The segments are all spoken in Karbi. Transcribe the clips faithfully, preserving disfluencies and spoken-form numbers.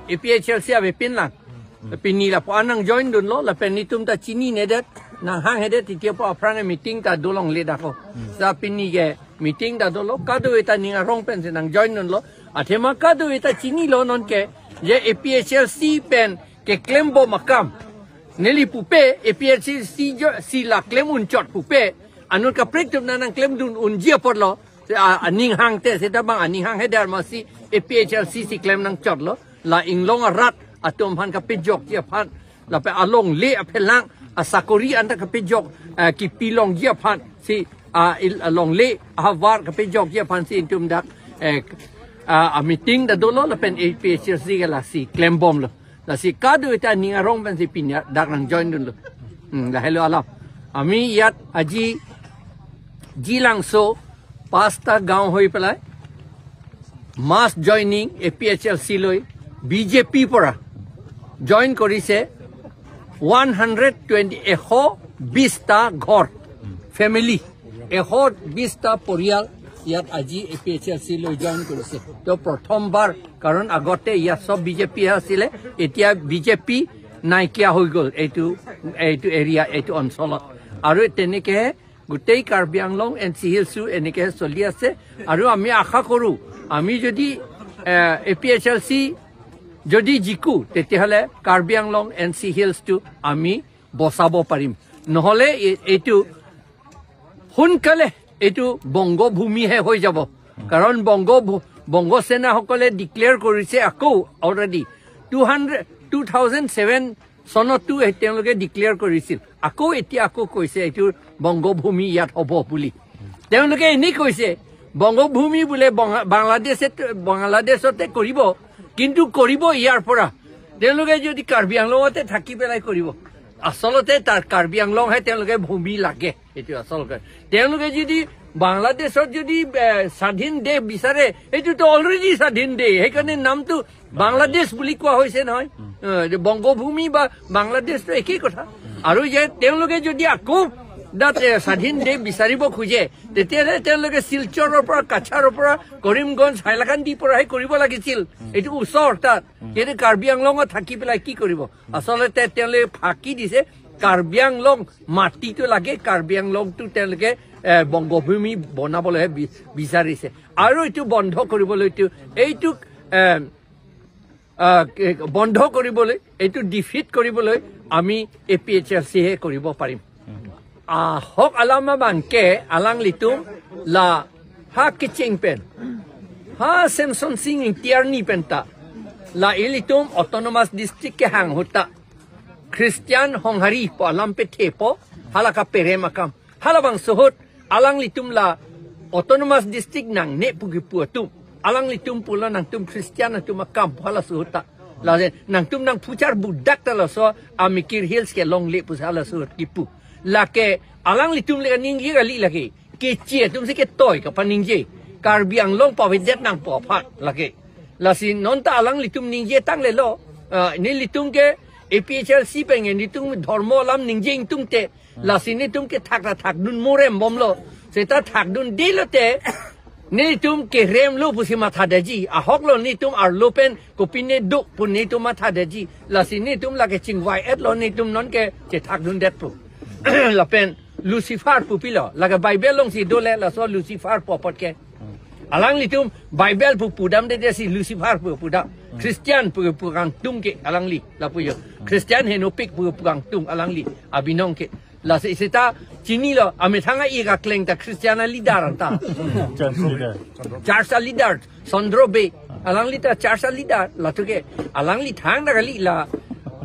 A P H L C avepin lang. Pini lapu-an nangjoin dunlo, lapen netum ta chininedet, nanghanghedet, titi apo aphrang meeting ta dolongle daklo. Sa pini ke meeting ta dolo, kadokave ta ning arong pensi nangjoin dunlo. Athema kadokave ta chinilo nonke, je A P H L C pen keklembom akam. Neli pupe, A P H L C jo, si la klem unchot pupe, anut kaprek atum nangklem dun unji apotlo. Se a, aning hangte, seta bang aning hanghe der masi A P H L C si klem nangchotlo. La inglong arat atum aphan kapejokji aphan, lapen alongle aphelang asakori anta kapejok, eh, kepilongji aphan si, ah, il-, alongle ahavar kapejokji aphan si itum dak, eh, ah, a meeting ta dolo lapen A P H L C ke lasi klembomlo. Lasi kadokave ta ning arong pensi pini dak nangjoin dunlo. Hmm, lahelo alam. Ami ইয়াত আজি জিলাংছ' পাঁচটা গাঁও হৈ পেলাই মাছ joining A P H L C লৈ B J পিৰ পৰা জইন কৰিছে ওৱান হাণ্ড্ৰেড টুৱেণ্টি, এশ বিশটা ঘৰ, ফেমিলি, এশ বিশটা পৰিয়াল ইয়াত আজি এ পি এইচ এল চি লৈ জইন কৰিছে। তো প্ৰথমবাৰ, কাৰণ আগতে ইয়াত চব বি জে পি আছিলে, এতিয়া বি জে পি নাইকিয়া হৈ গ'ল এইটো, এইটো এৰিয়া, এইটো অঞ্চলত। আৰু তেনেকে গোটেই কাৰ্বি আংলং এন চি হিলছো এনেকে চলি আছে। আৰু আমি আশা কৰো, আমি যদি, এ, এ পি এইচ এল চি যদি জিকো, তেতিয়াহ'লে কাৰ্বি আংলং এন চি হিলছটো আমি বচাব পাৰিম। নহ'লে এ-, এইটো সোনকালে এইটো বংগভূমিহে হৈ যাব। কাৰণ বংগ ভূ-, বংগ সেনাসকলে ডিক্লেয়াৰ কৰিছে আকৌ already. Two hundred, two thousand seven চনতো এই তেওঁলোকে ডিক্লেয়াৰ কৰিছিল। আকৌ এতিয়া আকৌ কৈছে এইটো বংগভূমি ইয়াত হ'ব বুলি। তেওঁলোকে এনেই কৈছে, বংগভূমি বোলে বঙা-, বাংলাদেশে, বাংলাদেশতে কৰিব, কিন্তু কৰিব ইয়াৰ পৰা। তেওঁলোকে যদি কাৰ্বি আংলঙতে থাকি পেলাই কৰিব, আচলতে তাৰ কাৰ্বি আংলংহে তেওঁলোকে ভূমি লাগে, এইটো আচলতে। তেওঁলোকে যদি বাংলাদেশত যদি, এ, স্বাধীন দেশ বিচাৰে, এইটোতো অলৰেডি স্বাধীন দেশ, সেইকাৰণে নামটো বাংলাদেশ বুলি কোৱা হৈছে নহয়। এ, যে বংগভূমি বা বাংলাদেশটো একেই কথা। আৰু যে তেওঁলোকে যদি আকৌ তাত, এ, স্বাধীন দেশ বিচাৰিব খোজে, তেতিয়াহ'লে তেওঁলোকে শিলচৰৰ পৰা, কাছাৰৰ পৰা, কৰিমগঞ্জ, হাইলাকান্দিৰ পৰাহে কৰিব লাগিছিল। এইটো ওচৰ তাত। কিন্তু কাৰ্বি আংলঙত থাকি পেলাই কি কৰিব? আচলতে তেওঁলোকে ফাঁকি দিছে। কাৰ্বি আংলং মাটিটো লাগে, কাৰ্বি আংলংটো তেওঁলোকে, এ, বংগভূমি বনাবলৈহে বি-, বিচাৰিছে। আৰু এইটো বন্ধ কৰিবলৈতো, এইটো, এ, আহ, বন্ধ কৰিবলৈ, এইটো ডিফিট কৰিবলৈ আমি এ পি এইচ এল চিহে কৰিব পাৰিম। Ahok alam abangke alanglitum la ha Kiching pen, ha Semson Sing Ingti arni penta, la ilitum autonomous district kehang ahut ta Christian Honghari pu alam pethepo, hala kaperem akam. Halabangso ahut alanglitum la autonomous district nangne pu kipu atum, alanglitum pulo nangtum Christian atum akam pu halaso ahut ta. Lasi nangtum nangphuchar budak ta laso amikir hills kelongle pusi halaso ahut kipu. Lake alanglitum le kaningje kali lake. Kechi atumsi ketoi kapaningje. Karbi Anglong pavedet nangpo aphan lake. Lasi non ta alanglitum ningje tanglelo. Ah, nelitum ke A P H L C pengen nelitum dhormo alam ningje ingtungte. Lasi nelitum ke thak ta thakdun morem bomlo. Seta thakdundelo te. Nelitum keremlo pusi mathadetji. Ahoklo nelitum arlo pen kopine do pu nelitum mathadetji. Lasi nelitum lake chingvai-etlo nelitum nonke chethakdundetpo. Lapen Lucifer pu pilo. Lake Bible alongsi dole laso Lucifer pu apot ke. Alanglitum Bible pu pudamdetsi Lucifer pu pudam. Christian pu pu kangtung ke alangli lapu jo. Christian henopik pu pu kangtung alangli abinong ke. Lasi seta chinilo, amethang a-ik akleng ta Christian a-leader anta. Church leader. Church a-leader, Sondro Bey. Alangli ta church a-leader, latum ke, alangli thangta kali la,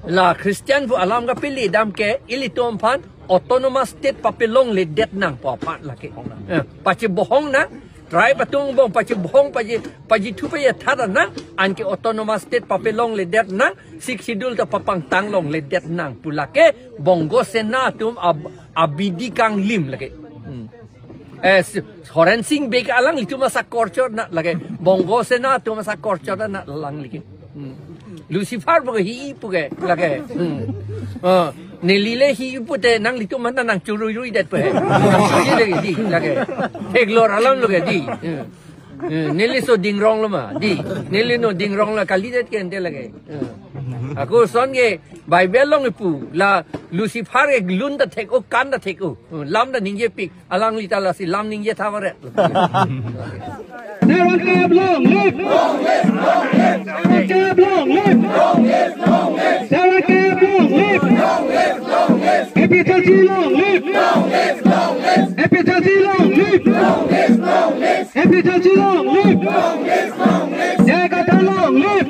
la Christian pu alam kapele dam ke, ilitum aphan autonomous state papelongledet nangpo aphan lake. Eh, pachibohong nang, tribe atum angbong pachibohong pachi, pachithu pachethat nang, anke autonomous state papelongledet nang, Sixth Schedule ta papangtanglongledet nang pu lake Bongo Sena atum ab-, abidi kanglim lake. Hmm. Eh, s-, Horen Sing Bey ke alanglitum asa korchot na lake. Bongo Sena atum asa korchot na alangli ke. Hmm. Lucifer pu ke hi pu ke lake. Hmm. Ah, neli le hi pute nanglitum mana nangchurui ruidetpo he. Hi lake di lake. Theklor alam lo ke di. Hmm. Eh, neli so dingrong lo ma, dei. Neli no dingrong lo, kalidet ke ante lake. Eh. Ako son ke Bible along ipu, la Lucifer ke lun ta thek-o, kan ta thek-o. Eh, lam ta ningjepik, alangli ta lasi lam ningje tha varet. Sarah Kep long live! Sarah Kep long live! Sarah Kep long live! A P H L C long live! A P H L C long live! A P H L C long live! J I Kathar long live!